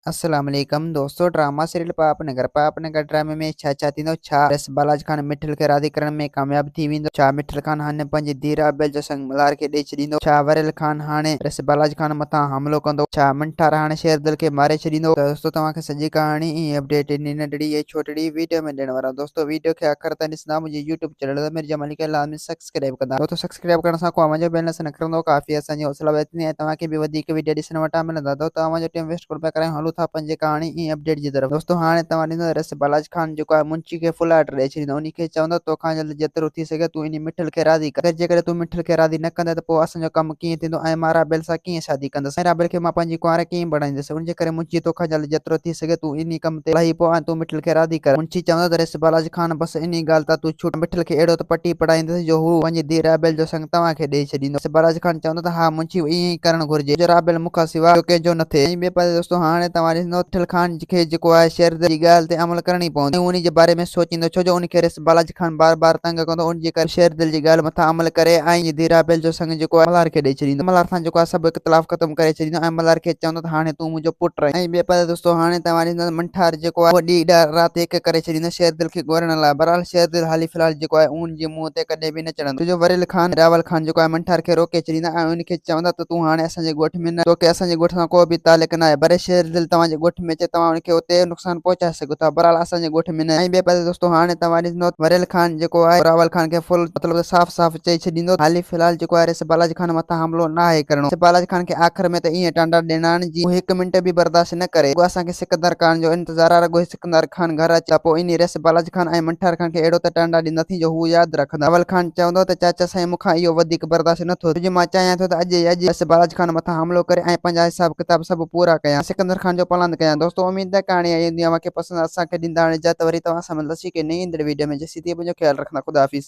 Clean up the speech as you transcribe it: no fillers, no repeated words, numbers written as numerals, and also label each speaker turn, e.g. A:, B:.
A: السلام عليڪم دوستو ڊراما سيريل پاپ نگر پاپ نگر ڊرامي ۾ ڇا ڇا ٿيندو ڇا رس بالاج خان مٺل کي راضي ڪرڻ ۾ ڪامياب ٿي ويندو ڇا مٺل خان هاڻي پنهنجي ڌيء رابيل جو سڱ ملهار کي ڏئي ڇڏيندو ڇا وريل خان هاڻي رس بالاج خان مٿان حملو ڪندو ڇا منٺار هاڻي شيردل کي ماري ڇڏيندو ته دوستو توهان کي سڄي ڪهاڻي ۽ اپڊيٽ هن ننڍڙي ۽ ڇوٽڙي ويڊيو ۾ ڏيڻ وارو آهيان دوستو ويڊيو کي آخر تائين ڏسندا منهنجي يوٽيوب چينل مير جمالي کي لازمي سبسڪرائب ڪندا دوستو سبسڪرائب ڪرڻ سان ڪو اوهان جو بيلنس نه ڪرندو ڪافي اسان جي حوصلا وڌي ٿيندي ۽ توهان کي به وڌيڪ وڊيو ڏسڻ وٽان ملندا دوستو اوهان جو ٽيم ويسٽ ڪونه پيا ڪرايون هلون ٿا پنهنجي ڪهاڻي ۽ اپڊيٽ جي طرف دوستو هاڻي توهان ڏسندو رس بالاچ خان جيڪو آهي منشي کي فل آرڊر ڏئي ڇڏيندو انهي کي چوندو توکان جلد جيترو ٿي سگهي تون انهي مٺل کي راضي ڪر اگر جيڪڏهن تون مٺل کي راضي نه ڪندين ته پوء اسان جو ڪم ڪيئن ٿيندو ۽ مان رابيل سان ڪيئن شادي ڪندس ۽ رابيل کي مان پنهنجي ڪنوار ڪيئن بڻائيندس ان جي ڪري منشي توکان جلد جيترو ٿي سگهي تون انهي ڪم تي لهي پو ۽ تون مٺل کي راضي ڪر منشي چوندو ته رس بالاچ خان بس انهي ڳالهه تان تون ڇوٽ مٺل کي اهڙو ته پٽي پڙهائيندس جو هو پنهنجي ڌيء رابيل جو سڱ توهان کي ڏيئي ڇڏيندو. سبراج خان چوندو ته ها منشي ائين ئي ڪرڻ گهرجي جو رابيل مون کان سواء ٻيو ڪنهن جو نه ٿئي. ۽ ٻئي پاسي دوستو هاڻي توهان ڏسندو ته مٺل خان کي جيڪو آهي شيردل جي ڳالهه تي عمل ڪرڻ ئي پوندو ۽ هو انهي جي باري ۾ سوچيندو ڇو جو ان کي رس بالاج خان بار بار تنگ ڪندو ان جي ڪري هو شيردل جي ڳالهه مٿان عمل ڪري ۽ پنهنجي ڌيء رابيل جو سڱ جيڪو آهي ملهار کي ڏيئي ڇڏيندو. ملهار سان جيڪو آهي سڀ اختلاف ختم ڪري ڇڏيندو ۽ ملهار کي چوندو ته هاڻي تون منهنجو پٽ آهين. ۽ ٻئي پاسي دوستو هاڻي توهان ڏسندو ته منٺار جيڪو آهي اهو ڏينهن رات هڪ ڪري ڇڏيندو شيردل کي ڳولڻ لاء. بهرحال شيردل حالي في الحال جيڪو آهي اون جي منهن تي ڪڏهن به نه چڙهندو. ڇو جو وريل خان ۽ راول خان جيڪو آهي منٺار کي روڪي ڇڏيندا ۽ ان کي چوندا ته تون هاڻي اسان جي ڳوٺ ۾ نه توکي اسان جي ڳوٺ سان ڪو به تعلق ناهي ڀلي شيردل توهان جي ڳوٺ ۾ اچي توهان ان کي اتي نقصان پهچائي سگهو ٿا بهرحال اسان جي ڳوٺ ۾ نه. ۽ ٻئي پاسي دوستو هاڻي توهان ڏسندو ته وريل خان جيڪو آهي راول خان کي فل مطلب ته صاف صاف چئي ڇڏيندو ته حالي في الحال جيڪو آهي ريس بالاج خان مٿان حملو ناهي ڪرڻو. ريس بالاج خان کي آخر ۾ ته ائين ٽانڊا ڏيڻا آهن جيئن هو هڪ منٽ به برداشت نه ڪري. رڳو اسان کي سڪندر خان جو انتظار آهي رڳو سڪندر خان گهر اچي ته پوء انهي ريس بالاج خان ۽ منٺار خان کي اهڙو ته ٽانڊا ڏينداسين جو هو ياد رکندا. راول خان چوندو ته چاچا سائين مون کان اهو وڌيڪ برداشت نه ٿو ٿئي جو مان چاهيان ٿو ته اڄ ئي اڄ ريس بالاج خان مٿان حملو ڪري ۽ پنهنجا حساب ڪتاب سڀ پورا ڪيان ۽ سڪندر خان جو پلاند ڪيان. دوستو اميد ته ڪهاڻي آئي هوندي اوهان کي پسند اسان کي ڏيندا هاڻي اجازت وري توهان سان ملنداسين هڪ نئين ايندڙ ويڊيو ۾ جيسين تائين پنهنجو خيال رکندا خدا حافظ.